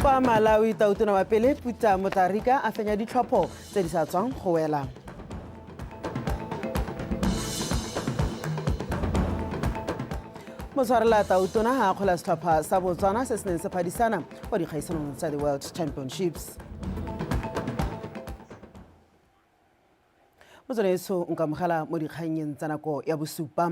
Kwa Malawi, tautona wa pele Peter Mutharika a fenya ditlhopho tse di sa tswang go wela. Motshwarela tautona a akgola setlhopha sa Botswana se se neng se phadisana kwa dikgaisanong tsa the World Championships. Motswanaetsho nkamogela mo dikgannyeng tsa nako ya bosupa.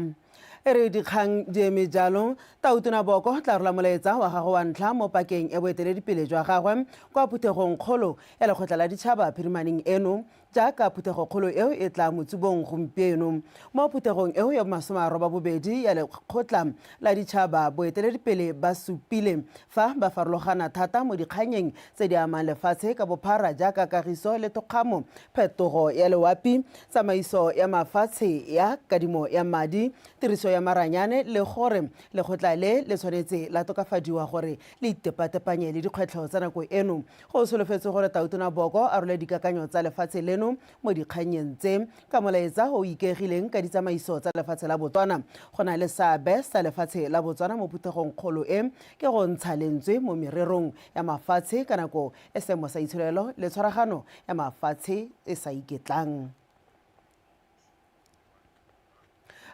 E re dikgang di eme jalo, Tautona Boko tla rola molaetsa wa gagwe wa ntlha mo pakeng ya boeteledipele jwa gagwe kwa phuthegong kgolo ya lekgotla la ditšhaba phirimaneng eno jaaka phuthegokgolo eo e tla motsubong gompieno. Mo phuthegong eo ya bomasome a roba bobedi ya lekgotla la ditšhaba, boeteledipele ba supile fa ba farologana thata mo dikganyeng tse di amang lefatshe ka bophara jaaka kagiso le thokgamo, phetogo ya loapi, tsamaiso ya mafatshe ya kadimo ya madi, tiriso ya maranyane le gore lekgotla le le tshwanetse la tokafadiwa gore le itepatepanye le dikgwetlho tsa nako eno. Go solofetswe gore Tautona Boko a role dikakanyo tsa lefatshe leno mo dikgannyeng tse ka molaetsa o o ikaegileng ka ditsamaiso tsa lefatshe la Botswana. Go na le seabe sa lefatshe la Botswana mo phuthegong kgolo e ke go ntsha lentswe mo mererong ya mafatshe ka nako e seemo sa itsholelo le tshwaragano ya mafatshe e sa iketlang.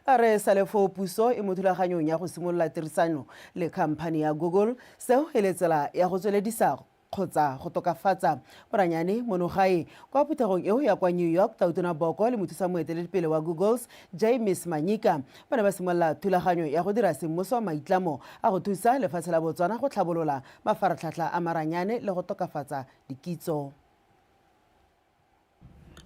A re sale foo puso e mo thulaganyong ya go simolola tirisano le khamphani ya Google, seo e le tsela ya go tsweledisa kgotsa go tokafatsa boranyane mono gae. Kwa phuthegong eo ya kwa New York, Tautona Boko le mothusa moeteledipele wa Google's James Manyika ba ne ba simolola thulaganyo ya go dira semmuso maitlamo a go thusa lefatshe la Botswana go tlhabolola mafaratlhatlha a maranyane le go tokafatsa dikitso.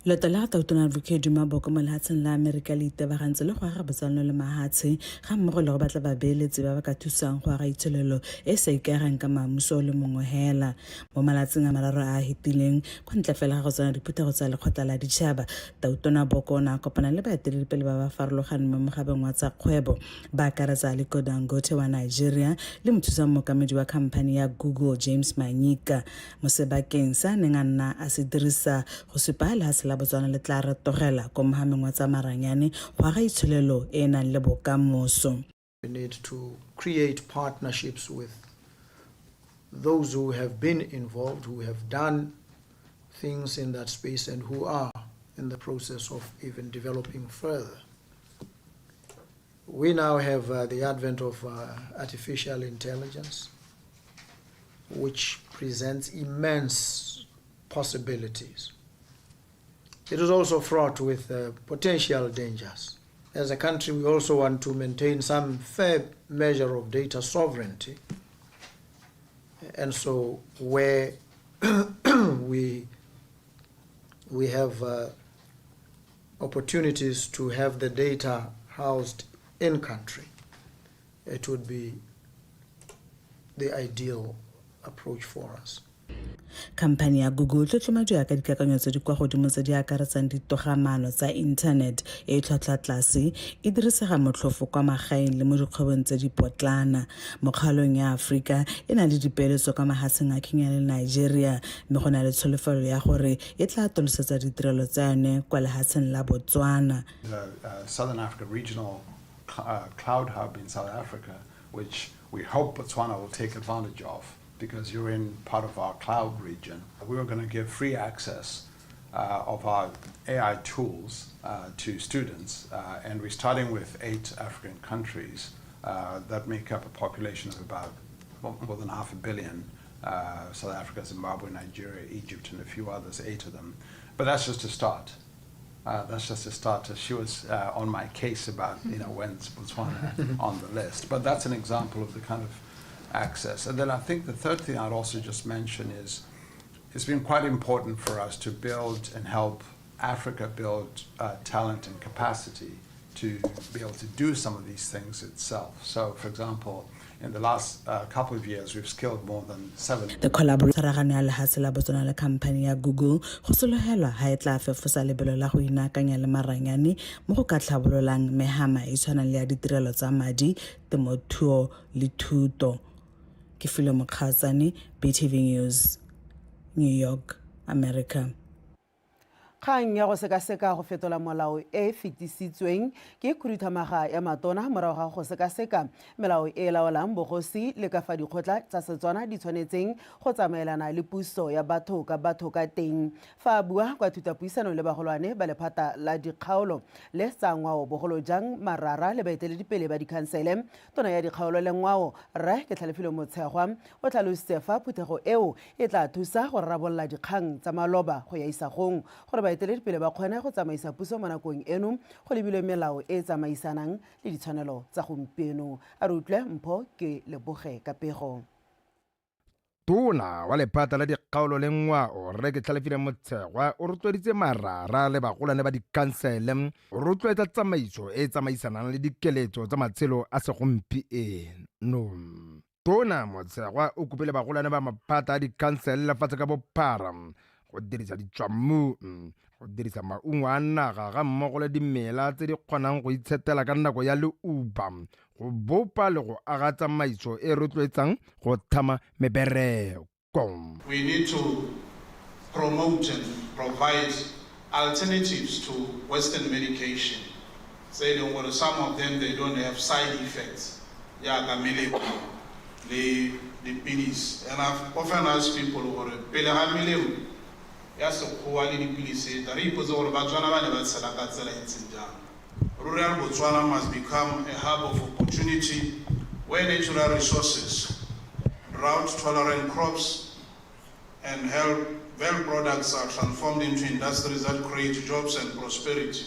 Leeto la ga Tautona Advocate Duma Boko mo lehatsheng la Amerika le itebagantse le go aga botsalano le mahatshe ga mmogo le go batla babeeletsi ba ba ka thusang go aga itsholelo e e sa ikaegang ka maamuso o le mongwe hela. Mo malatsing a mararo a a hetileng, kwa ntle fela ga go tsena diphuthego tsa lekgotla la ditšhaba, Tautona Boko o ne a kopana le baeteledipele ba ba farologaneng mo mogabeng wa tsa kgwebo, ba akaretsa Aliko Dangote wa Nigeria le mothusa mookamedi wa khamphani ya Google James Manyika. Mo sebakeng se a neng a nna a se dirisa go supa lehatshe la Botswana le tla retogela ko mohameng wa tsa maranyane go aga itsholelo e e nang le bokamoso. We need to create partnerships with those who have been involved, who have done things in that space and who are in the process of even developing further. We now have uh, the advent of uh, artificial intelligence, which presents immense possibilities. It is also fraught with uh, potential dangers. As a country, we also want to maintain some fair measure of data sovereignty. And so, where we, we have uh, opportunities to have the data housed in country, it would be the ideal approach for us. Khamphani ya Google e tlotlomadiwa ka dikakanyo tse di kwa godimo tse di akaretsang ditogamaano tsa internet e e tlhwatlhwa tlase, e dirisega motlhofo kwa magaeng le mo dikgwebong tse di potlana. Mo kgaolong ya Aforika e na le dipeeletso kwa mahatsheng a Kenya le Nigeria, mme go na le tsholofelo ya gore e tla atolosetsa ditirelo tsa yone kwa lehatsheng la Botswana. The uh, Southern Africa Regional uh, Cloud Hub in South Africa, which we hope Botswana will take advantage of because you're in part of our cloud region. We were going to give free access uh, of our AI tools uh, to students, uh, and we're starting with eight African countries uh, that make up a population of about more than half a billion. Uh, South Africa, Zimbabwe, Nigeria, Egypt, and a few others, eight of them. But that's just a start. Uh, that's just a start. She was uh, on my case about, you know, when's Botswana on the list. But that's an example of the kind of access. And then I think the third thing I'd also just mention is it's been quite important for us to build and help Africa build uh, talent and capacity to be able to do some of these things itself. So, for example, in the last uh, couple of years, we've skilled more than seven. The collaboration tshwaragano ya lehatshe la Botswana le khamphani ya Google go sologelwa ha e tla fefosa lebelo la go inaakanya le maranyane mo go ka tlhabololang mehama e tshwanang le ya ditirelo tsa madi, temothuo le thuto. Ke Filwe Mokgatsane, BTV News, New York, America. Kgang ya go sekaseka go fetola molao e e fetisitsweng ke khuduthamaga ya matona morago ga go sekaseka melao e e laolang bogosi le ka fa dikgotla tsa Setswana di tshwanetseng go tsamaelana le puso ya batho ka batho ka teng. Fa a bua kwa thutapuisanong le bagolwane ba lephata la dikgaolo le tsa ngwao bogolo jang marara le baeteledipele ba dikhansele, tona ya dikgaolo le ngwao Rre Ketlhalefile Motshegwa o tlhalositse fa phuthego eo e tla thusa go rarabolola dikgang tsa maloba go ya isagong gore baeteledipele ba kgone go tsamaisa puso mo nakong eno go lebilwe melao e e tsamaisanang le ditshwanelo tsa gompieno. A re utlwe Mpho ke leboge ka pego. Tona wa lephata la dikgaolo le ngwao Rre Ketlhalefile Motshegwa o rotloeditse marara le bagolwane ba dikhansele go rotloetsa tsamaiso e e tsamaisanang le dikeletso tsa matshelo a segompieno. Tona Motshegwa o kopile bagolwane ba maphata a dikhansele lefatshe ka bophara go dirisa ditswammung, go dirisa maungo a naga ga mmogo le dimela tse di kgonang go itshetela ka nako ya leuba, go bopa le go aga tsamaiso e rotloetsang go tlhama mebereko. We need to promote and provide alternatives to Western medication tse e leng gore some of them they don't have side effects jaaka melemo le dipilisi. And I've often asked people gore pele ga melemo ya sekgowa le dipilisi e tla, re ipotse gore Batswana ba ne ba tshela ka tsela e ntseng jang. Rural Botswana must become a hub of opportunity where natural resources, drought-tolerant crops, and health products are transformed into industries that create jobs and prosperity.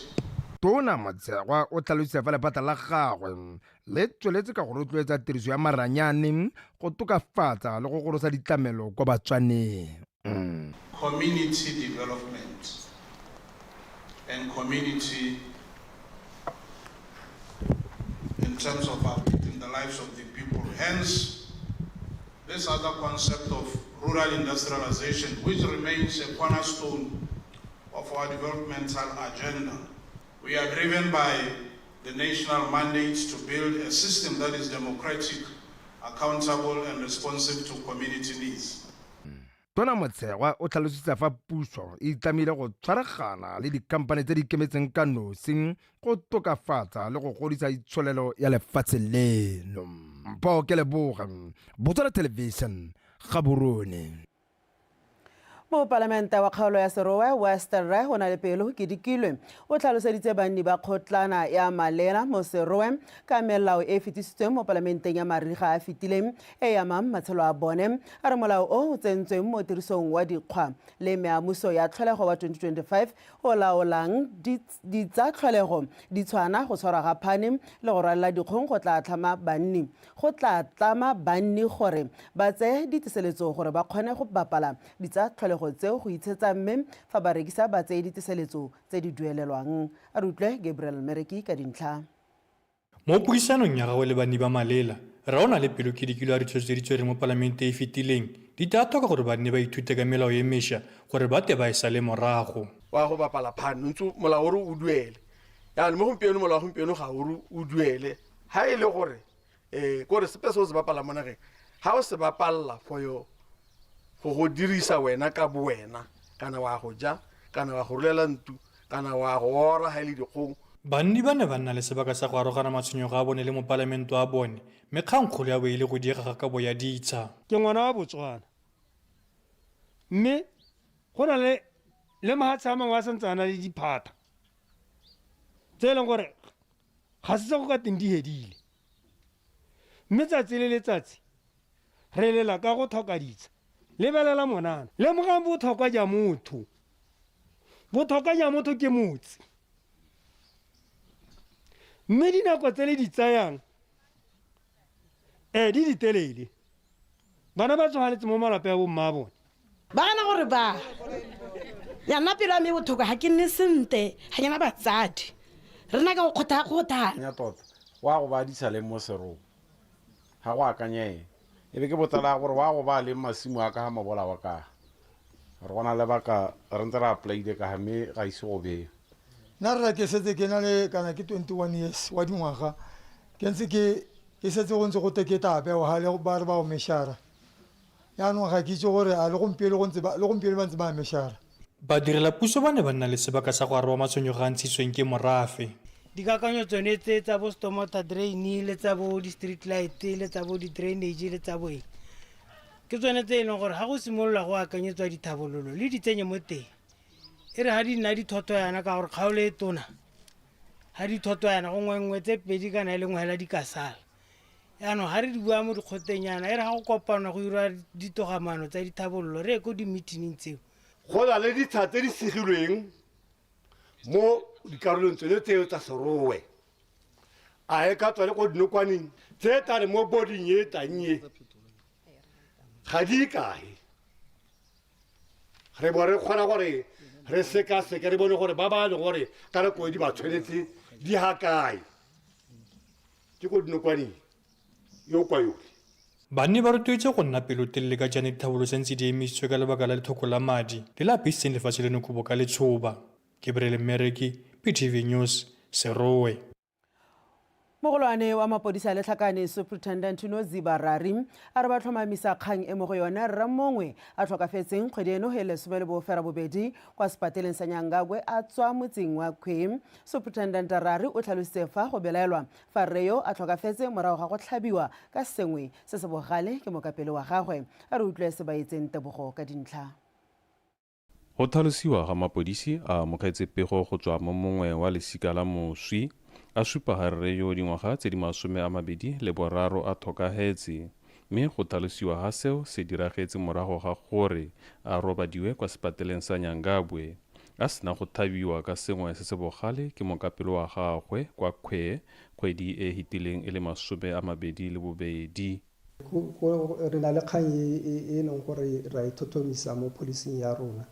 Tona Motshegwa o tlhalositse fa lephata la gagwe le tsweletse ka go rotloetsa tiriso ya maranyane go tokafatsa le go gorosa ditlamelo kwa Batswaneng. Community development and community in terms of uplifting the lives of the people. Hence, this other concept of rural industrialization, which remains a cornerstone of our developmental agenda. We are driven by the national mandate to build a system that is democratic, accountable, and responsive to community needs. Tona Motshegwa o tlhalositse fa puso e itlamile go tshwaragana le dikhamphane tse di ikemetseng ka nosi go tokafatsa le go godisa itsholelo ya lefatshe leno. Mpho Keleboge, Botswana Television, Gaborone. Mopalamente wa kgaolo ya Serowe West Rre o na le pelo Kedikilwe o tlhaloseditse banni ba kgotlana ya Malela mo Serowe ka melao e e fetisitsweng mo palamenteng ya mariga a fetileng e e amang matshelo a bone. A re molao o o tsentsweng mo tirisong wa dikgwa le meamuso ya tlholego wa 2025 o laolang ditsa tlholego di tshwana go tshwarwa ga phane le go rwalela dikgong go tla tlhama banni go tla tlama banni gore ba tseye diteseletso gore ba kgone go bapala ditsa tlholego tseo go itshetsa mme fa ba rekisa ba tseye diteseletso tse di duelelwang. A re utlwe Gabriel Mereki ka dintlha. Mo puisanong ya gagwe le banni ba Malela, Rre Pelo Kedikilwe a re ditshwetso tse di tserweng mo palamente e e fetileng di tla tlhoka gore banni ba ithute ka melao e mesha gore ba tle ba e sale morago. Wa go bapala phane o ntse molao o re o duele, jaanong mo gompieno molao wa gompieno ga o re o duele. Ga e le gore um kore sepe se o se bapalang mo nageng ga o se bapalla for yo go go dirisa wena ka bo wena, kana wa go ja, kana wa go rolela ntu, kana wa go ora ga e le dikgong. Banni ba ne ba nna le sebaka sa go arogana matshwenyego a bone le mopalamente wa bone, mme kgangkgolo ya bo e le go diega ga kabo ya ditsha. Ke ngwana wa Botswana, mme go na le le mahatshe a mangwe a santse a na le diphata tse e leng gore ga se tsa go ka teng di hedile, mme tsatsi le letsatsi re lela ka go tlhoka ditsha. Lebelela monana, lemogang botlhokwa ja motho. Botlhokwa ja motho ke motse, mme dinako tse le di tsayang di ditelele. Bana ba tsogaletse mo malapeng a bomma bone. Ba gana gore ba ya nna pelo ya me botlhoko, ga ke nne sentle, ga ke na batsadi, re na ka go kgotha. Nya tota wa go ba disa leng mo Serowe, ga go akanyege. E be ke botsala gore wa go ba leng masimo a ka ga mabola wa ka re gona lebaka re ntse re applyile ka ga mme ga ise go beye. Nna rra ke setse ke na le kana ke 21 years wa dingwaga ke ntse ke ke setse go ntse go te ke tla bewa ga le ba re ba o meshara, jaanong ga ke itse gore a le gompieno go ntse le gompieno ba ntse ba meshara. Badirelapuso ba ne ba nna le sebaka sa go araba matshwenyego a a ntshitsweng ke morafe. Dikakanyo tsone tse tsa bo stormwater drain le tsa bo di-street light le tsa bo di-drainage le tsa bo eng ke tsone tse e leng gore ga go simolola go akanyetswa dithabololo le di tsenye mo teng e re ga di nna dithoto yana ka gore kgaolo e tona ga dithoto yana gongwe nngwe tse pedi kana e le nngwe hela di ka sala yaanong ga re di bua mo dikgoteng yana e re ga go kopanwa go irwa ditogamaano tsa dithabololo re ye ko di-meetingng tseo. Go na le ditsha tse di segilweng mo dikarolong tsone tseo tsa Serowe. A e ka tswa le ko dinokwaneng tse tla re mo boding e tang e ga di kae. Re bo re kgona gore re sekaseke re bone gore ba ba leng gore ka nako e di ba tshwanetse di ga kae. Ke ko dinokwaneng yo kwa yole. Banni ba rotloeditswe go nna pelotelele ka jaana dithabolo santse di emisitswe ka lebaka la lethoko la madi le le apesitseng lefatshe leno kobo ka letshoba. Gabriel Mmereki, BTV News, Serowe. Mogolwane wa mapodisi a Letlhakane, Superintendent Noziba Rari, a re ba tlhomamisa kgang e mo go yone rre mongwe a tlhokafetseng kgwedi eno e 18 kwa sepateleng sa Nyangabwe a tswa motseng wa Khwee. Superintendent Rari o tlhalositse fa go belaelwa fa rre yo a tlhokafetse morago ga go tlhabiwa ka sengwe se se bogale ke mokapele wa gagwe. A re utlwe se ba etseng Tebogo ka dintlha. Go tlhalosiwa ga mapodisi a amogetse pego go tswa mo mongwe wa lesika la moswi, a supa ga rre yo dingwaga tse di 23 a tlhokahetse, mme go tlhalosiwa ga seo se diragetse morago ga gore a robadiwe kwa sepateleng sa Nyangabwe a sena go thabiwa ka sengwe se se bogale ke mokapelo wa gagwe kwa Khwee kgwedi e hitileng e le 22. Re na le kgang e e leng gore ra e thothomisa mo policing ya rona.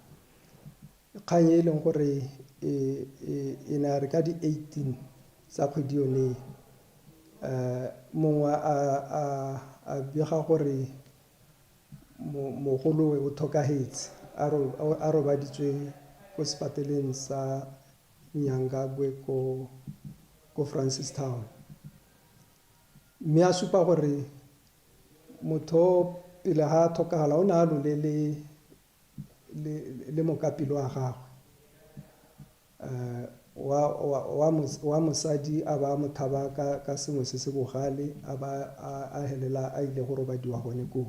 Kgang e e leng gore e ne ya re ka di 18 tsa kgwedi yone e, mongwe a bega gore mogolowe o tlhokahetse, a robaditswe ko sepateleng sa Nyangabwe ko Francistown. Mme a supa gore motho pele ga a tlhokagala o ne a lole le mokapelo wa gagwe. Wa mosadi a ba mo thaba ka sengwe se se bogale, a ba a helela a ile go robadiwa gone koo.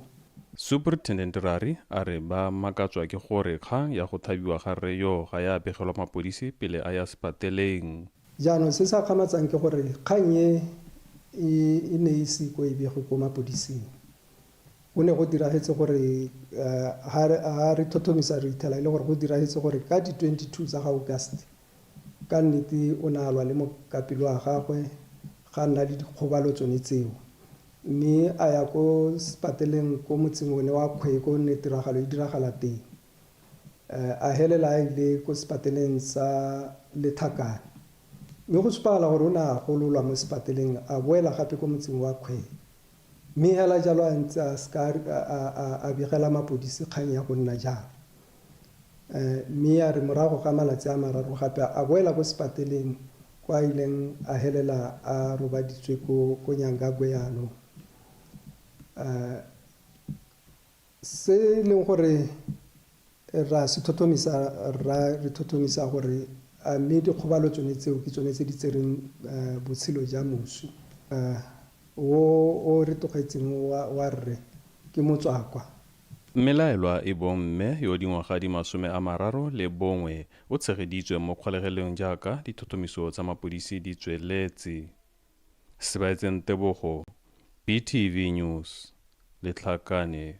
Superintendent Rari a re ba makatswa ke gore kgang ya go thabiwa ga rre yo ga ya begelwa mapodisi pele a ya sepateleng. Jaanong se se akgamatsang ke gore kgang e e ne e se ko e bege ko mapodising. Go ne go diragetse gore ha re thothomisa re ithela e le gore go diragetse gore ka di 22 tsa ga August ka nnete o ne a lwa le mokapelo wa gagwe ga nna le dikgobalo tsone tseo. Mme a ya ko sepateleng ko motseng one wa Khwee ko ne tiragalo e diragala teng. A helela a ile ko sepateleng sa Lethakane. Mme go supagala gore o ne a gololwa mo sepateleng a boela gape ko motseng wa Khwee. Mme hela jalo a ntse a seka a begela mapodisi kgang ya go nna jalo. Mme a re morago ga malatsi a mararo gape a boela ko sepateleng kwa a ileng a helela a robaditswe ko Nyangabwe jaanong. Se e leng gore ra se thothomisa, ra re thothomisa gore a mme dikgobalo tsone tseo ke tsone tse di tsereng botshelo ja moswi. O re tlogetseng wa rre ke motswakwa. Mmelaelwa e bong mme yo dingwaga di 31 o tshegeditswe mo kgolegelong jaaka dithothomiso tsa mapodisi di tsweletse. Sebaetseng Tebogo, BTV News, Letlhakane.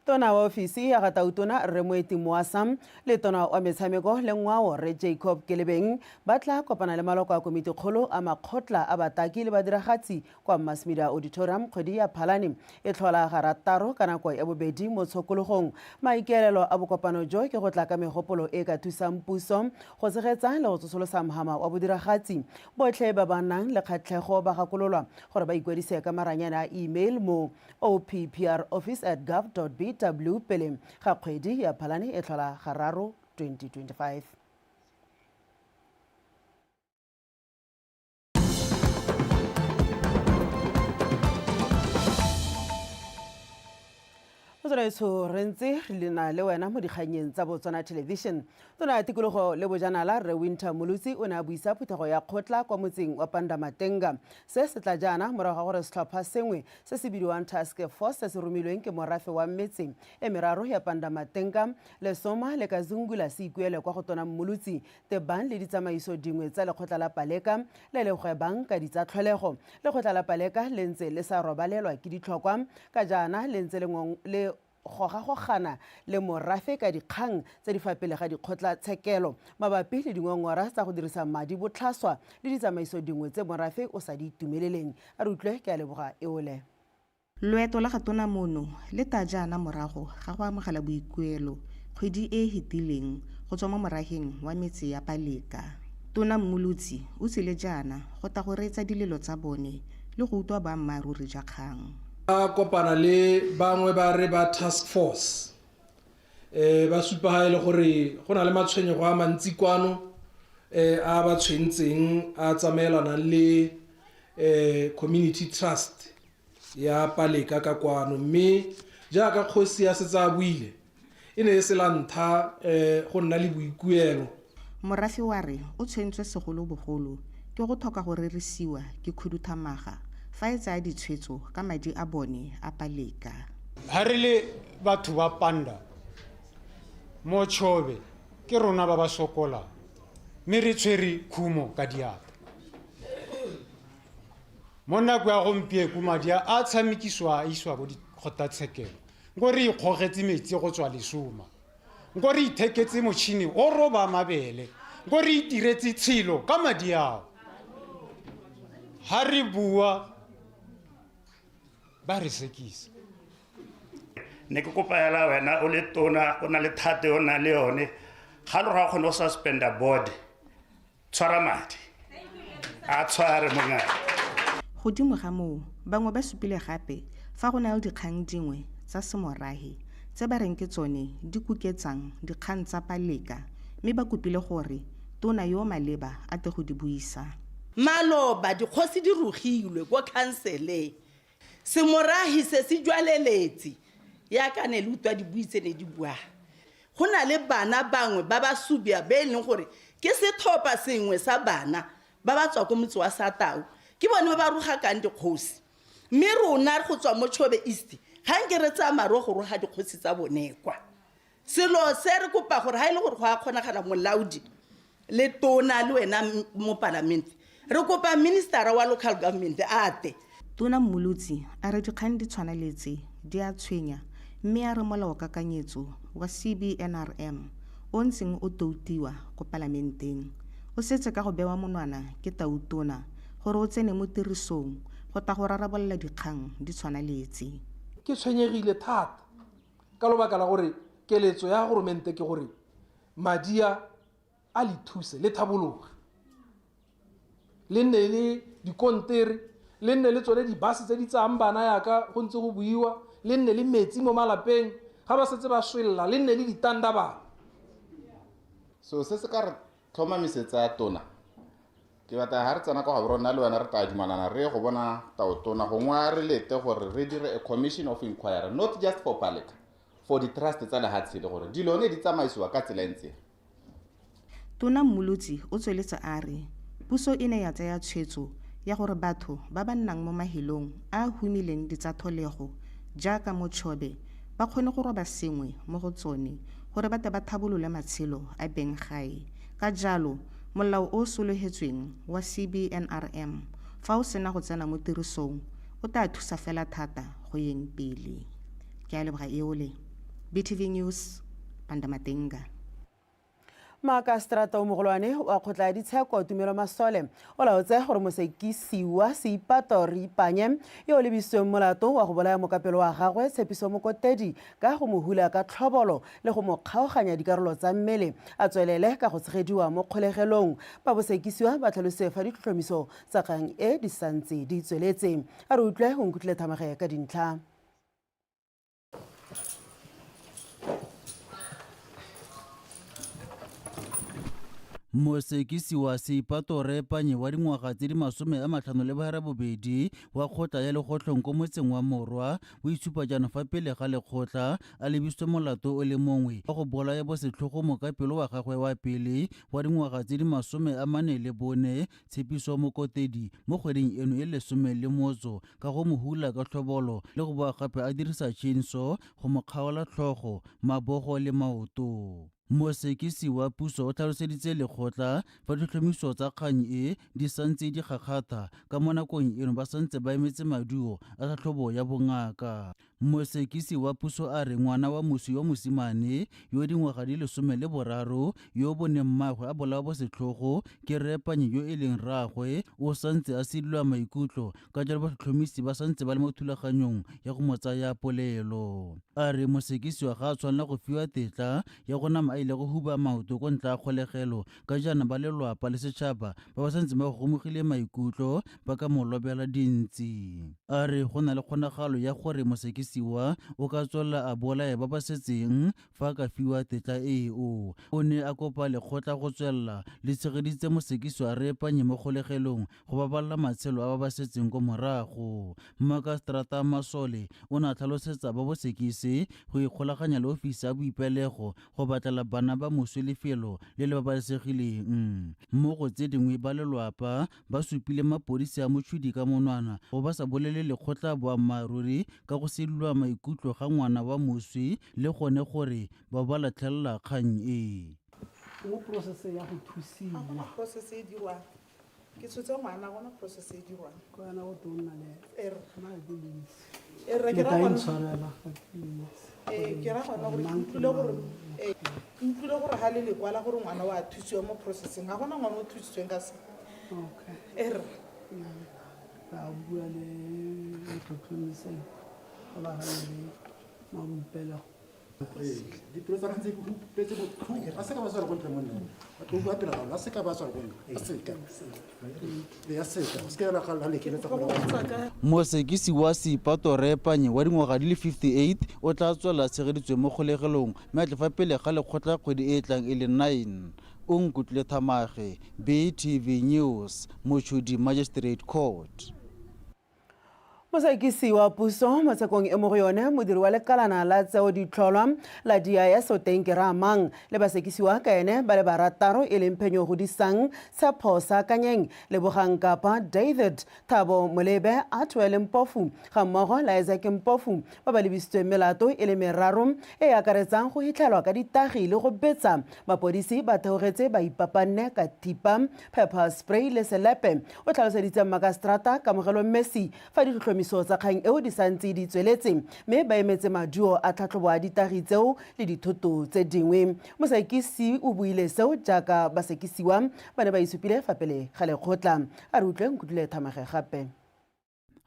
Tona wa ofisi ya ga Tautona Rre Moeti Moasa le tona wa metshameko le ngwao Rre Jacob Kelebeng ba tla kopana le maloko a komitikgolo a makgotla a bataki le badiragatsi kwa Mass Media Auditorium kgwedi ya Phalane e tlhola garataro ka nako ya bobedi mo tshokologong. Maikaelelo a bokopano jo ke go tla ka megopolo e ka thusang puso go tshegetsa le go tsosolosa mhama wa bodiragatsi. Botlhe ba ba nang le kgatlhego ba gakololwa gore ba ikwadise ka maranyane a email mo opproffice@gov.bw pele ga kgwedi ya Phalane e tlhola gararo 2025. Motswalaetsho re ntse re na le wena mo dikgannyeng tsa Botswana Television. Tona ya Tikologo le Bojanala Rre Winter Molutsi o ne a buisa phuthego ya kgotla kwa motseng wa Pandamatenga. Se se tla jaana morago ga gore setlhopha sengwe se se bidiwang Task Force se se romilweng ke morafe wa metse e meraro ya Pandamatenga, Lesoma le Kazungula se ikuele kwa go Tona Mmolotsi tebang le ditsamaiso dingwe tsa lekgotla la Paleka le le gwebang ka ditsa tlholego. Lekgotla la Paleka le ntse le sa robalelwa ke ditlhokwa ka jaana le ntse le gogagogana le morafe ka dikgang tse di fa pele ga dikgotlatshekelo mabapi le dingongora tsa go dirisa madi botlhaswa le ditsamaiso dingwe tse morafe o sa di itumeleleng. A re utlwe ke a leboga eole. Loeto la ga Tona mono le ta jaana morago ga go amogela boikuelo kgwedi e e hetileng go tswa mo moraheng wa metse ya Paleka. Tona Mmolotsi o tsile jaana go ta go reetsa dilelo tsa bone le go utwa boammaaruri ja kgang. Ba kopana le bangwe ba re ba task force um ba supa ga e le gore go na le matshwenyego a mantsi kwano um a ba tshwentseng a tsamaelanang le um community trust ya Paleka ka kwano mme jaaka kgosi ya setse a buile e ne e se la ntlha um go nna le boikuelo. Morafe wa re o tshwentswe segolobogolo ke go tlhoka go rerisiwa ke khuduthamaga fa e tsaya ditshwetso ka madi a bone a Paleka. Ha re le batho ba Panda mo Chobe ke rona ba ba sokolang mme re tshwere khumo ka diatla. Mo nako ya gompieko madi a a tshamekisiwa a isiwa ko dikgotlatshekelo nko re ikgogetse metsi go tswa Lesoma, nko re itheketse motšhini o roba mabele, nko re itiretse tshelo ka madi ao. Ha re bua ba re sekisa. Ne ke kopa hela wena o le tona o na le thate o na le yone ga lo ga kgone go suspenda board tshwara madi a tshware mongaka. Godimo ga moo, bangwe ba supile gape fa go na le dikgang dingwe tsa semorahe tse ba reng ke tsone di kuketsang dikgang tsa Paleka mme ba kopile gore tona yo o maleba a tle go di buisa. Maloba dikgosi di rogilwe ko khanseleng. Semorahi se se jwaleletse yaka ne le utlwa dibui tse ne di bua. Go na le bana bangwe ba ba Subia be e leng gore ke setlhopha sengwe sa bana ba ba tswa ko motse wa Satau, ke bone ba ba rogakang dikgosi. Mme rona go tswa mo Chobe East ga nke re tsaya maro go roga dikgosi tsa bone kwa. Selo se re kopa gore ga e le gore go a kgonagala molaodi le tona le wena mo palamente, re kopa ministera wa local government a tle. Tona Mmolotsi a re dikgang di tshwana le tse di a tshwenya mme a re molaokakanyetso wa CBNRM o ntseng o toutiwa ko palamenteng o setse ka go bewa monwana ke tautona gore o tsene mo tirisong go tla go rarabolola dikgang di tshwana le tse. Ke tshwenyegile thata ka lobaka la gore keletso ya goromente ke gore madi a a le thuse le thabologe, le nne le dikontere, le nne le tsone dibase tse di tsayang bana yaka go ntse go buiwa, le nne le metsi mo malapeng ga ba setse ba swella, le nne le ditanda bana. So se se ka re tlhomamisetsa tona, ke batla ga re tsena kwa Gaborone nna le wena re tla dumalana re go bona taotona gongwe a re lete gore re dire a commission of inquiry, not just for Paleka, for di trust tsa lehatshe le gore dilo ne di tsamaisiwa ka tsela e ntseng. Tona Mmolotsi o tsweletse a re puso e ne ya tsaya tshwetso ya gore batho ba ba nnang mo mahelong a a humileng ditsatlholego jaaka mo Chobe ba kgone go roba sengwe mo go tsone gore ba tle ba thabolole matshelo a beng gae. Ka jalo, molao o o sologetsweng wa CBNRM fa o sena go tsena mo tirisong o tla thusa fela thata go yeng pele. Ke a leboga Eole. BTV News, Pandamatenga. Maakaseterata o mogolwane wa kgotla ya ditsheko Tumelo Masole o laotse gore mosekisiwa Seipato Riipanye yo o lebisitsweng molato wa go bolaya mokapelo wa gagwe Tshepiso Mokotedi ka go mo hula ka tlhobolo le go mo kgaoganya dikarolo tsa mmele a tswelele ka go tshegediwa mo kgolegelong. Ba bosekisiwa ba tlhalositse fa ditlhotlhomiso tsa kgang e di santse di tsweletse. A re utlwe o nkutlwile thamage ka dintlha. Mosekisiwa Seipato Reepanye wa dingwaga tse di 58 wa kgotla ya Legotlhong ko motseng wa Morwa o itshupa jaanong fa pele ga lekgotla a lebisitswe molato o le mongwe wa go bolaya bosetlhogo mokapelo wa gagwe wa pele wa dingwaga tse di 44 Tshepiso Mokotedi mo kgweding eno e 18 ka go mo hula ka tlhobolo le go boa gape a dirisa chainsaw go mo kgaola tlhogo, mabogo le maoto. Mosekisi wa puso o tlhaloseditse lekgotla fa ditlhomiso tsa kgang e di santse di kgakgatha ka mo nakong eno ba santse ba emetse maduo a tlhatlhobo ya bongaka. Mosekisi wa puso a re ngwana wa moswi wa mosimane yo dingwaga di 13 yo boneng mmaagwe a bolawa bosetlhogo ke Rre Panye yo e leng rraagwe o santse a sidilwa maikutlo ka jalo batlhotlhomisi ba santse ba le mo thulaganyong ya go mo tsaya polelo. A re mosekisiwa ga a tshwanela go fiwa tetla ya go nama a ile go huba maoto ko ntla kgolegelo ka jaana ba lelwapa le setšhaba ba ba santseng ba gomogile maikutlo ba ka mo lobela dintsi. A re go na le kgonagalo ya gore mosekisiwa o ka tswelela a bolaya ba ba setseng fa a ka fiwa tetla eo. O ne a kopa lekgotla go tswelela le tshegeditse mosekisiwa Rre Panye mo kgolegelong go babalela matshelo a ba ba setseng ko morago. Mmakaseterata Masole o ne a tlhalosetsa ba bosekisi go ikgolaganya le ofisi ya boipelego go batlela bana ba moswi lefelo le le babalesegileng. Mo go tse dingwe ba lelwapa ba supile mapodisi a Mochudi ka monwana go ba sa bolele lekgotla boammaaruri ka go sedilwa maikutlo ga ngwana wa moswi le gone gore ba ba latlhelela kgang e. Mo process ya go thusiwa. Ga gona process e dirwang. Ke tshotse ngwana, ga gona process e dirwang. Ko wena o tlo nna le Erre. Nna ga ke itse. Erre, ke Le ra tla gona. intshwarela, ga ke itse. Ee, ke ra gona gore ke Mang ke utlwile gore, mang. ee, ke utlwile gore ga le lekwala gore ngwana wa thusiwa mo processing, ga gona ngwana o thusitsweng ka se. Okay. Erre. Ra bua le motlhotlhomiseng go ba gana le maboipelego. Dipelo tsa rona tse di utlwetse botlhoko, a seka ba tswa go ntle monna, ba tlo bua pele ga a seka ba tswa go ntle, a seka. Ee, a seka, o seke la la lekeletsa go Mosekisi wa Seipato Rre Panye wa dingwaga di le 58 o tla tswelela a tshegeditswe mo kgolegelong mme a tle fa pele ga lekgotla kgwedi e e tlang e le 9. O Nkutlwile Thamage, BTV News, Mochudi Magistrate Court. Mosekisi wa puso mo tshekong e mo go yone modiri wa lekalana la tseo ditlholwa la DIS o teng ke Ramang le basekisiwa ka ene ba le barataro e leng Phenyo Godisang, Tshepho Saakanyeng, Lebogang Kapa, David Thabo Molebe, Atwell Mpofu ga mmogo le Isaac Mpofu ba ba lebisitsweng melato e le meraro e e akaretsang go hitlhelwa ka ditagi le go betsa mapodisi ba theogetse ba ipapanne ka thipa, pepper spray le selepe. O tlhaloseditse mmakaseterata Kamogelo Mmesi fa ditlhotlhomiso tsa kgang eo di santse di tsweletse mme ba emetse maduo a tlhatlhobo a ditagi tseo le dithoto tse dingwe. Mosekisi o buile seo jaaka basekisiwa ba ne ba isupile fa pele ga lekgotla. A re utlwe Nkutlwile Thamage gape.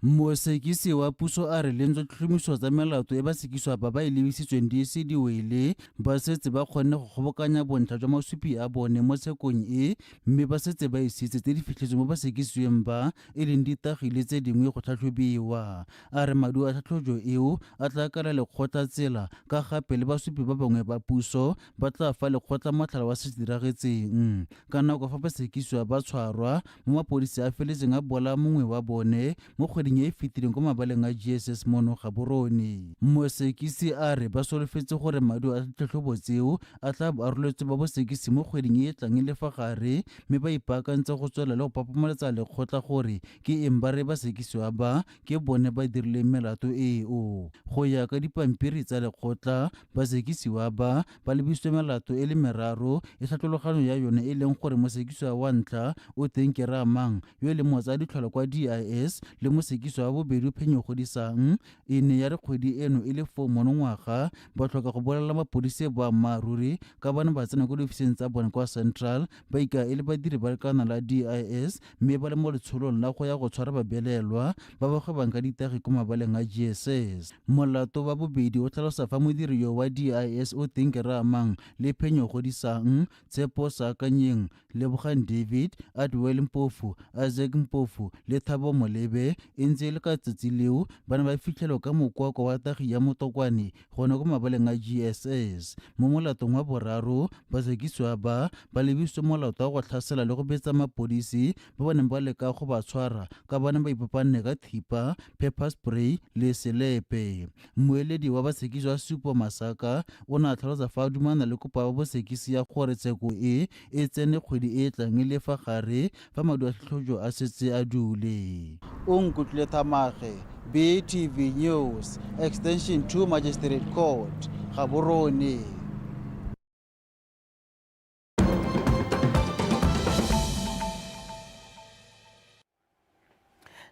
Mosekisi wa puso a re le ntswa ditlhotlhomiso tsa melato e basekisiwa ba ba e lebisitsweng di ise di wele, ba setse ba kgonne go kgobokanya bontlha jwa masupi a bone mo tshekong e mme ba setse ba isitse tse di fitlhetsweng mo basekisiweng ba e leng ditagi le tse dingwe go tlhatlhobiwa. A re maduo a tlhatlhojo eo a tla kala lekgotla tsela ka gape le basupi ba bangwe ba puso ba tla fa lekgotla motlhala wa se se diragetseng. Ka nako fa basekisiwa ba tshwarwa mo mapodisi a feletseng a bola mongwe wa bone mo kgweding e e fetileng kwa mabaleng a GSS mono Gaborone. Mosekisi a re ba solofetse gore maduo a ditlhatlhobo tseo a tla bo a roletswe ba bosekisi mo kgweding e e tlang e le fa gare mme ba ipaakantse go tswelela le go papamoletsa lekgotla gore ke eng ba re basekisiwa ba ke bone ba dirileng melato eo. Go ya ka dipampiri tsa lekgotla, basekisiwa ba ba lebisitswe melato e le meraro e tlhatlologanyo ya yone e leng gore mosekisiwa wa ntlha o teng ke Ramang yo e leng motsaya ditlhwalo kwa DIS le mosekisiwa wa bobedi o Phenyo Godisang e ne ya re kgwedi eno e le foo monongwaga ba tlhoka go bolelela mapodisi boammaaruri ka ba ne ba tsena ko diofising tsa bone kwa Central ba ikaya e le badiri ba lekana la DIS mme ba le mo letsholong la go ya go tshwara babelaelwa ba ba gwebang ka ditagi ko mabaleng a GSS. Molato wa bobedi o tlhalosa fa modiri yo wa DIS o teng ke Ramang le Phenyo Godisang, Tshepo Saakanyeng, Lebogang David, Adwell Mpofu, Isaac Mpofu le Thabo Molebe e E ntse e le ka tsatsi leo ba ne ba fitlhelwa ka mokwakwa wa tagi ya motokwane gone ko mabaleng a GSS. Mo molatong wa boraro, basekisiwa ba ba lebisitswe molato wa go tlhasela le go betsa mapodisi ba ba neng ba leka go ba tshwara ka ba ne ba ipapanne ka thipa, pepper spray le selepe. Mmueledi wa basekisiwa Supo Masaka o ne a tlhalosa fa a dumana le kopo ya bosekisi ya gore tsheko e e tsene kgwedi e e tlang e le fa gare fa madi a tlhotlhojo a setse a dule. O nkutlwile Thamage, BTV News, Extension 2 Magistrate Court, Gaborone.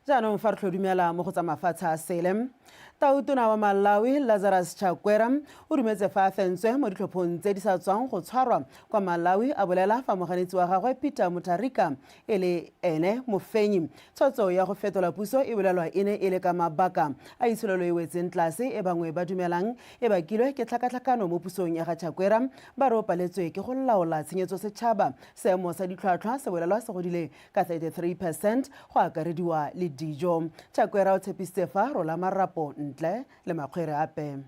Jaanong fa re tlhodumela mo go tsa mafatshe a sele, Tautona wa Malawi Lazarus Chakwera o dumetse fa a fentswe mo ditlhophong tse di sa tswang go tshwarwa kwa Malawi, a bolela fa moganetsi wa gagwe Peter Mutharika e le ene mofenyi. Tshwetso ya go fetola puso e bolelwa e ne e le ka mabaka a itsholelo e wetseng tlase e bangwe ba dumelang e bakilwe ke tlhakatlhakano mo pusong ya ga Chakwera, ba re o paletswe ke go laola tshenyetso setšhaba. Seemo sa ditlhwatlhwa se bolelwa se godile ka 33 percent go akarediwa le dijo. Chakwera o tshepisitse fa rola marapo ntle le makgwere ape.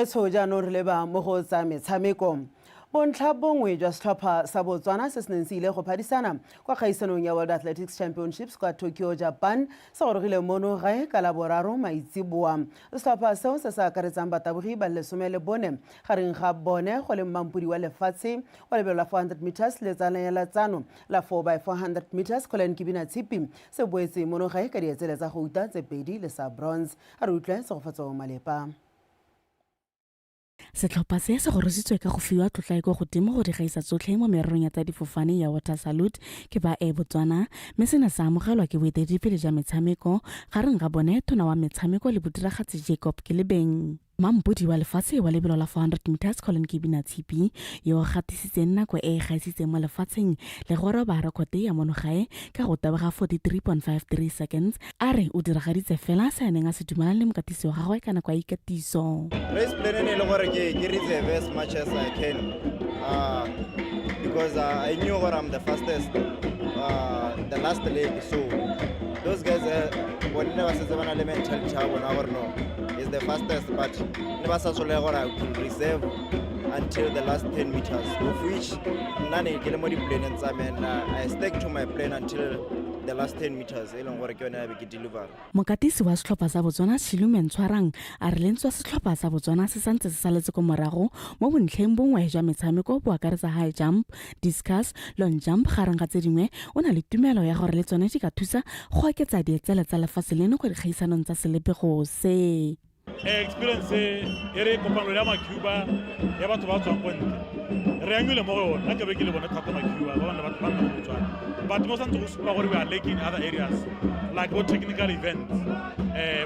Tsho jaanong re leba mo go tsa metshameko. Bontlha bongwe jwa setlhopha sa Botswana se se neng se ile go phadisana kwa kgaisanong ya World Athletics Championships kwa Tokyo, Japan se gorogile mono gae ka Laboraro maitseboa. Setlhopha seo se se akaretsang batabogi ba le 14, gareng ga bone go le mmampodi wa lefatshe wa lebelo la 400 meters le tsaneletsano la 4x400 meters Collen Kibina Tshipi, se boetse mono gae ka dietsele tsa gouta tse pedi le sa bronze. A re utlwe Tshegofatso Malepa. Setlhopha se se gorositswe ka go fiwa tlotla e kwa godimo go di gaisa tsotlhe mo mererong ya tsa difofane ya Water Salute ke ba Air Botswana, mme se ne sa amogelwa ke boeteledipele jwa metshameko, gareng ga bone tona wa metshameko le bodiragatsi Jacob Kelebeng. Mampodi wa lefatshe wa lebelo la 400 meters Collen Kibina Tshipi, yo o gatisitseng nako e e gaisitseng mo lefatsheng le go roba rekote ya mono gae ka go taboga 43.53 seconds, A re o diragaditse fela se a neng a se dumalane le mokatisi wa gagwe ka nako ya ikatiso. Race plan e ne e le gore ke ke reserve as much as I can because I knew gore I'm the fastest the last leg, so those guys bone ne ba setse ba na le mentality ya bona gore no is the fastest, but ne ba sa tsholege gore I could reserve until the last 10 meters, of which nna ne ke le mo di-planeng tsa me and I stick to my plan until the last 10 meters e leng gore ke yone ya be ke deliver. Mokatisi wa setlhopha sa Botswana Shilume Ntshwarang a re lentswe setlhopha sa Botswana se santse se saletse ko morago mo bontlheng bongwe jwa metshameko bo akaretsa high jump, discus, long jump gareng ga tse dingwe. O na le tumelo ya gore le tsone di ka thusa go oketsa dietsele tsa lefatshe leno kwa dikgaisanong tsa selepego se. Experience e re kopano ya ma-Cuba ya batho ba tswang ko ntle re angile mo go yone. Nna ke be ke le bone thata ma-Cuba ba bana batho ba nna mo Botswana, but mo santse go supa gore we are lacking other areas like bo technical events,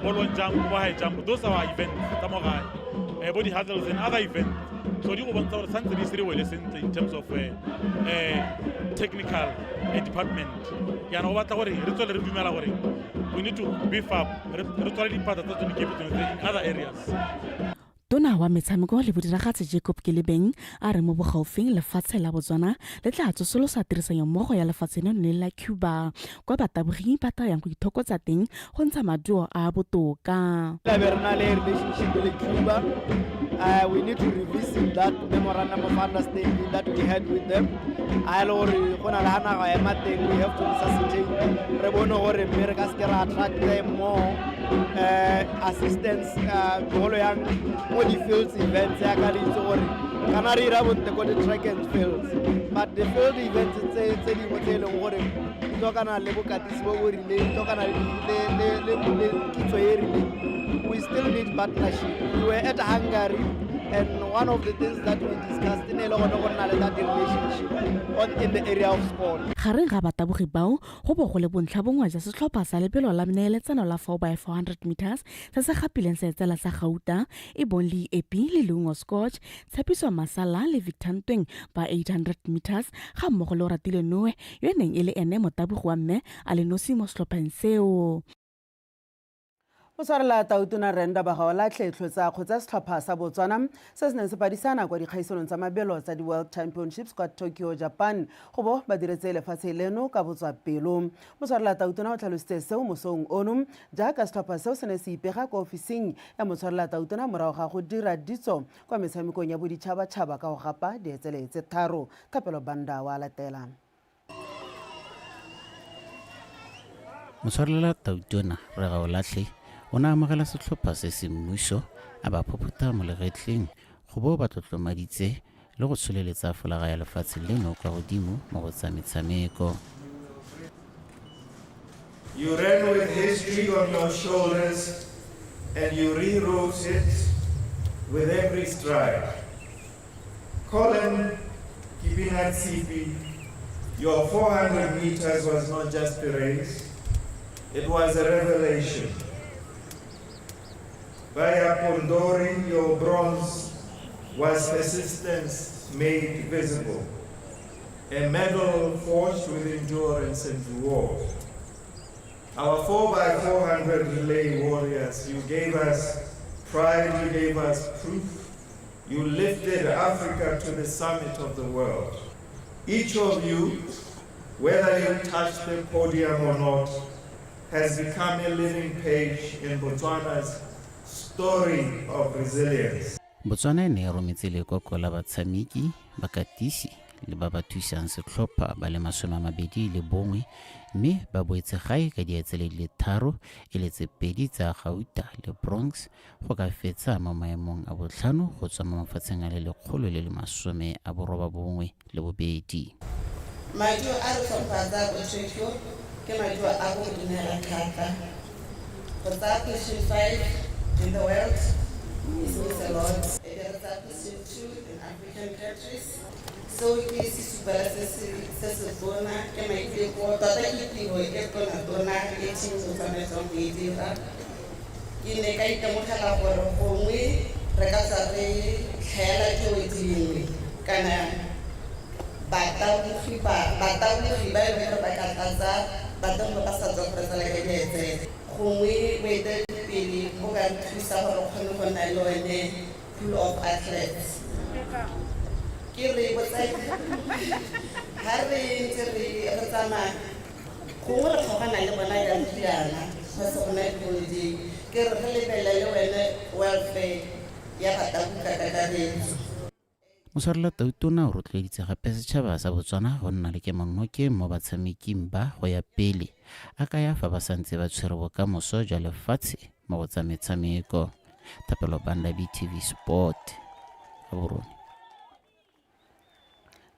bo long jump, bo high jump. Those are our events tsa mo gae, bo di-hurdles and other events. So di go bontsha gore santse di se re wele sentle in terms of technical department. Jaanong go batla gore re tswele re dumela gore we need to beef up, re tswale diphatsa tsa tsone kepe tsone in other areas. Tona wa metshameko le bodiragatsi Jacob Kelebeng a re mo bogaufing lefatshe la Botswana le tla tsosolosa tirisanyommogo ya lefatshe leno le la Cuba kwa bataboging ba tla yang go ithokotsa teng go ntsha maduo a a botoka. Tla be re na le relationship le Cuba. We need to revisit that memorandum of understanding that we had with them. A e le gore go na le ga naga ema teng, we have to resuscitate, re bone gore mme re ka seke ra attract more assistance, bogolo yang mo di-fields events yaka le itse gore kana re ira bontle ko di-track and fields, but the field events tse dingwe tse e leng gore di tlhokana le bokatisi bo bo rileng, di tlhokana le kitso e rileng, we still need partnership. We were at Hungary. And one of the things that we discussed e ne e le gone go nna le that relationship on in the area of sport. Gareng ga batabogi bao go bo go le bontlha bongwe jwa setlhopha sa lebelo la meneeletsano la 4x400 meters se se gapileng seetsela sa gauta e bong le Epi le Leungo Scotch, Tshepiso Masala le Victor Ntweng ba 800 meters ga mmogo le Oratile Noe yo e neng e le ene motabogi wa mme a le nosi mo setlhopheng seo. Motshwarela Tautona Rre Ndaba Gaolatlhe Tlhotsa kgotsa setlhopha sa Botswana se se neng se padisana kwa dikgaisanong tsa mabelo tsa di-World Championships kwa Tokyo, Japan go bo ba diretse lefatshe leno ka botswapelo. Motshwarela Tautona o tlhalositse seo mosong ono jaaka setlhopha seo se ne se ipega kwa ofising ya motshwarela Tautona morago ga go dira ditso kwa metshamekong ya boditšhabatšhaba ka go gapa dietsele tse tharo. Thapelo Banda wa latela. Motshwarelela Tautona Rre Gaolatlhe o ne a amogela setlhopha se semmuso a ba phophotha mo legetleng go bo ba tlotlomaditse le go tsholeletsa folaga ya lefatshe leno kwa godimo mo go tsa metshameko. You ran with history on your shoulders and you rewrote it with every stride. Collen Kebinatshipi, your 400 meters was not just a race, it was a revelation. Baya Pondori, your bronze was persistence made visible, a medal forged with endurance and reward. Our 4x400 relay warriors, you gave us pride, you gave us proof, you lifted Africa to the summit of the world. Each of you, whether you touch the podium or not, has become a living page in Botswana's story of resilience. Botswana e ne e rometse lekoko la batshameki, bakatisi le ba ba thusang setlhopha ba le 21 mme ba boetse gae ka dietsele di le tharo e le tse pedi tsa gauta le bronze go ka fetsa mo maemong a botlhano go tswa mo mafatsheng a le 192. Maduo a re tlhopha tsa ko Tokyo ke maduo a go dumela thata. Go tsaya position 5 in the world is means a lot. E be re tsaya position 2 in African countries. Seo ke sesupela se se se tona, ke maiteko tota, ke tiro e tona-tona e team Botswana e tswang go e dira. Ke ne ka itemogela gore gongwe re ka tswa re tlhaela dilo dingwe kana batabogi ba e leng gore ba ka tlatsa batabogi ba sa tswa go re tsala ka dietsele. Gongwe boeteledipele bo ka re thusa gore re kgone go nna le one pool of athletes. Ke re botsadi ha re ntse re tsamaya gongwe re kgaogana le bona ya jaana go se go na dilo ke re re lebelele wene welfare ya batabogi ka kakaretso. Motshwarela Tautona o rotloeditse gape setšhaba sa Botswana go nna le kemonokeng mo batshameking ba go ya pele a kaya fa ba santse ba tshwere bokamoso jwa lefatshe mo go tsa metshameko. Thapelo Banda, BTV Sport, Gaborone.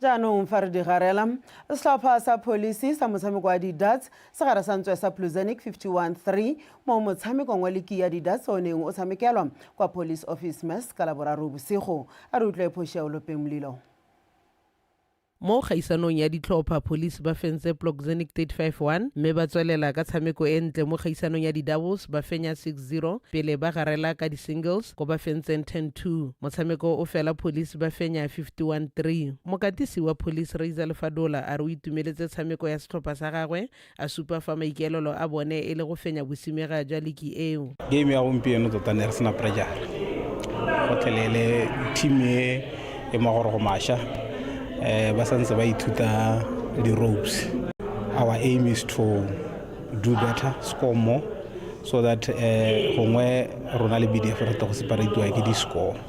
Jaanong fa re digarela, setlhopha sa Police sa motshameko wa di-darts se gare sa ntswe sa Plzenik 51-3 mo motshamekong wa liki ya di-darts o neng o tshamekelwa kwa Police Office Mess ka Laboraro bosigo. A re utlwe Phošia Olopeng Molilo. Mo kgaisanong ya ditlhopha, Police ba fentse Plzenik 35-1 mme ba tswelela ka tshameko e ntle mo kgaisanong ya di-doubles ba fenya 6-0 pele ba garela ka di-singles ko ba fentseng 10-2. Motshameko o fela Police ba fenya 51-3. Mokatisi wa Police Raiza Lefadola a re o itumeletse tshameko ya setlhopha sa gagwe, a supa fa maikaelelo a bone e le go fenya bosimega jwa liki eo. Game ya gompieno tota ne re sena pressure gotlhelele, team e e magorogo mašwa, ba santse ba ithuta di-ropes. Our aim is to do better, score more, so that gongwe rona le BDF re tle go separatiwa ke di-score.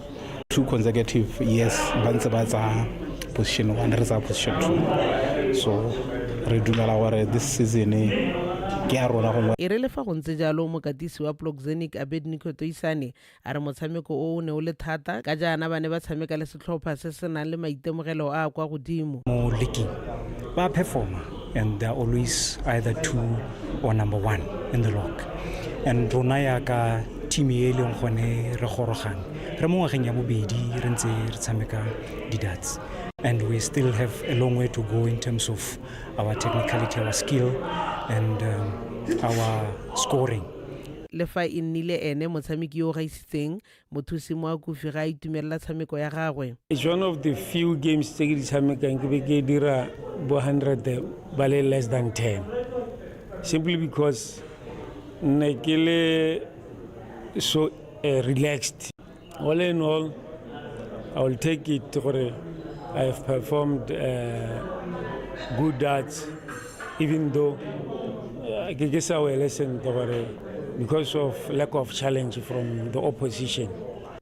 2 consecutive years ba ntse ba tsaya position 1, re tsaya position 2, so re dumela gore this season ke ya rona gongwe. E re le fa go ntse jalo, mokatisi wa Plzenik Abednico Toisane a re motshameko o o ne o le thata ka jaana ba ne ba tshameka le setlhopha se se nang le maitemogelo a a kwa godimo. Mo leaking ba performer and they are always either 2 or number 1 in the log, and rona ya ka team e leng gone re gorogang re mo ngwageng ya bobedi re ntse re tshameka di-darts and we still have a long way to go in terms of our technicality, our skill and our scoring. Le fa e nnile ene motshameki yo o gaisitseng, Mothusi Moakofi ga a itumelela tshameko ya gagwe. It's one of the few games tse ke di tshamekang ke be ke dira bo 100 ba le less than 10 simply because ne ke le so relaxed. All in all, I will take it gore I have performed good darts even though ke ke sa wele sentle gore because of lack of challenge from the opposition.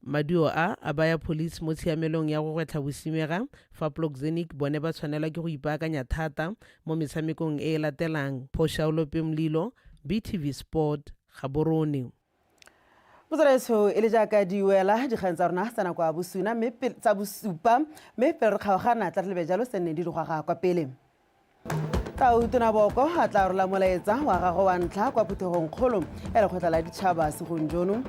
Maduo a, a baya Police mo tshiamelong ya go gwetlha bosimega fa Ploxenic bone ba tshwanelwa ke go ipaakanya thata mo metshamekong e e latelang. Phoshaolope Mlilo, BTV Sport, Gaborone. Motswalaetsho e le jaaka di wela dikgang tsa rona tsa nako ya bosuna mme tsa bosupa mme pele re kgaogana tla re lebe jalo se nne di digwaga kwa pele. Tau Tona Boko a tla rola molaetsa wa gagwe wa ntlha kwa phuthegong kgolo ya lekgotla la ditšhaba segong jono.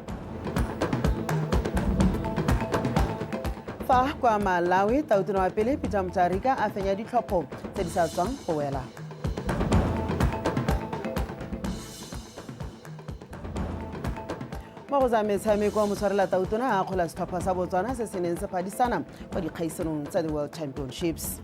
Fa kwa Malawi Tautona wa pele Peter Mutharika a fenya ditlhopho tse di sa tswang go wela. Mo go tsa metshameko motshwarela Tautona a akgola setlhopha sa Botswana se se neng se phadisana kwa dikgaisanong tsa the World Championships.